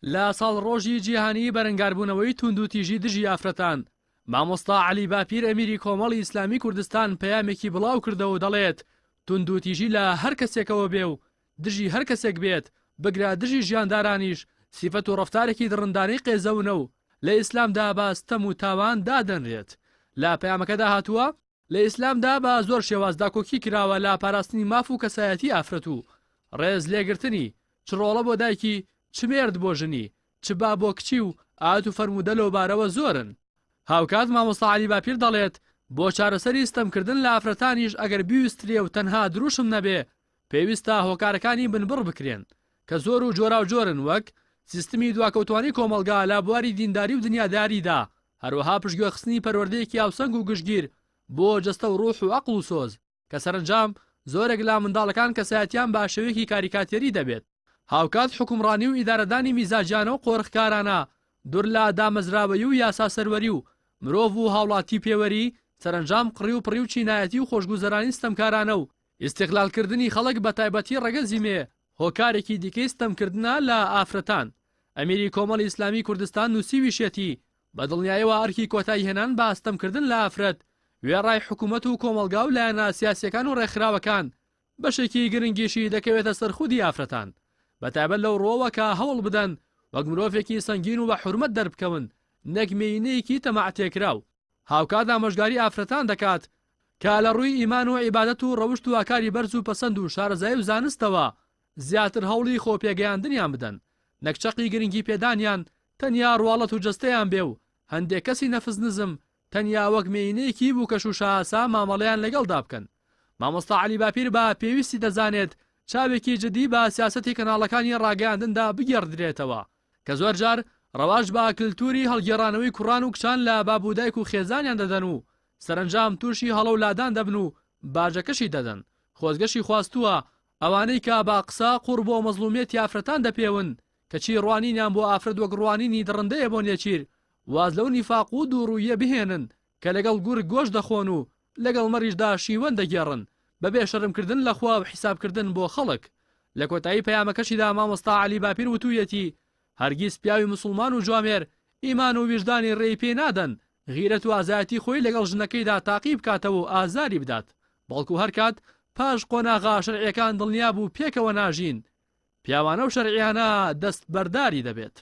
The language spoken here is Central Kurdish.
لە ساڵڕۆژی جیهانیی بەرەنگاربوونەوەی تووندوتیژی دژی ئافرەتان، مامۆستا عەلی باپیر ئەمیری کۆمەڵی ئیسلامی کوردستان پەیامێکی بڵاوکردەوە و دەڵێت، توندوتیژی لە هەر کەسێکەوە بێ و دژی هەر کەسێک بێت، بگرە دژی ژیاندارانیش، سیفەت و ڕەفتارێکی دڕندانەی قێزەونە و لە ئیسلامدا بە ستەم و تاوان دادەنرێت. لە پەیامەکەدا هاتووە، لە ئیسلامدا بە زۆر شێواز داکۆکی کراوە لە پاراستنی ماف و کەسایەتی ئافرەت و ڕێز لێگرتنی، چ ڕۆڵە بۆ دایکی، چ مێرد بۆ ژنی، چ باب بۆ کچی و ئایەت و فەرموودە لەوبارەوە زۆرن. هاوکات مامۆستا عەلی باپیر دەڵێت، بۆ چارەسەری ستەمکردن لە ئافرەتانیش ئەگەر بیوسترێ و تەنها دروشم نەبێ، پێویستە هۆکارەکانی بنبڕ بکرێن، کە زۆر و جۆراوجۆرن وەک، سیستمی دواکەوتوانی کۆمەڵگا لە بواری دینداری و دنیاداریدا، هەروەها پشتگوێخستنی پەروەردەیەکی هاوسەنگ و گشتگیر بۆ جەستە و ڕوح و عەقڵ و سۆز، کە سەرەنجام زۆرێک لە منداڵەکان کەسایەتیان بە شێوەیەکی کاریکاتێری دەبێت. هاوکات حوکمڕانی و ئیدارەدانی میزاجیانە و قۆرخکارانە، دوور لە دامەزراوەیی و یاسا سەروەری و مرۆڤ و هاوڵاتی پێوەری، سەرەنجام قڕی و پڕی و چینایەتی و خۆشگوزەرانی ستەمکارانە و ئیستیغلالکردنی خەڵک بە تایبەتی ڕەگەزی مێ هۆکارێکی دیکەی ستەمکردنە لە ئافرەتان. ئەمیری کۆمەڵی ئیسلامیی کوردستان نووسیویشیەتی، بە دڵنیایەوە ئەرکی کۆتاییهێنان بە ستەمکردن لە ئافرەت، وێڕای حکوومەت و کۆمەڵگا و لایەنە سیاسییەکان و ڕێکخراوەکان، بەشێکی گرنگیشی دەکەوێتە سەر خودی ئافرەتان، بە تایبەت لەو ڕووەوە کە هەوڵ بدەن وەک مرۆڤێکی سەنگین و بە حورمەت دەربکەون، نەک مێینەیەکی تەماعتێکراو. هاوکات ئامۆژگاری ئافرەتان دەکات کە لە ڕووی ئیمان و عیبادەت و ڕەوشت و ئاکاری بەرز و پەسەند و شارەزایی و زانستەوە زیاتر هەوڵی خۆ پێگەیاندنیان بدەن نەک چەقی گرنگی پێدانیان تەنیا ڕواڵەت و جەستەیان بێ و هەندێک کەسی نەفس نزم تەنیا وەک مێینەیەکی بووکەشووشەئاسا مامەڵەیان لەگەڵدا بکەن. مامۆستا عەلی باپیر بە پێویستی دەزانێت چاوێکی جدی بە سیاسەتی کەناڵەکانی ڕاگەیاندندا بگێڕدرێتەوە کە زۆرجار ڕەواج بە کلتوری هەڵگێڕانەوەی کوڕان و کچان لە باب و دایک و خێزانیان دەدەن و سەرەنجام تووشی هەڵە و لادان دەبن و باجەکەشی دەدەن. خۆزگەشی خواستووە ئەوانەی کە بە قسە قوڕ بۆ مەزڵومیەتی ئافرەتان دەپێون کەچی ڕوانینیان بۆ ئافرەت وەک ڕوانینی دڕندەیە بۆ نێچیر واز لەو نیفاق و دووڕووییە بهێنن کە لەگەڵ گورگ گۆشت دەخۆن و لەگەڵ مەڕیشدا شیوەن دەگێڕن بەبێ شەرمکردن لە خوا و حیسابکردن بۆ خەڵک. لە کۆتایی پەیامەکەشیدا مامۆستا عەلی باپیر وتوویەتی، هەرگیز پیاوی موسڵمان و جوامێر ئیمان و ویژدانی ڕێی پێ نادەن غیرەت و ئازایەتی خۆی لەگەڵ ژنەکەیدا تاقی بکاتەوە و ئازاری بدات، بەڵکو هەرکات پاش قۆناغە شەرعیەکان دڵنیا بوو پێکەوە ناژین، پیاوانە و شەرعیانە دەستبەرداری دەبێت.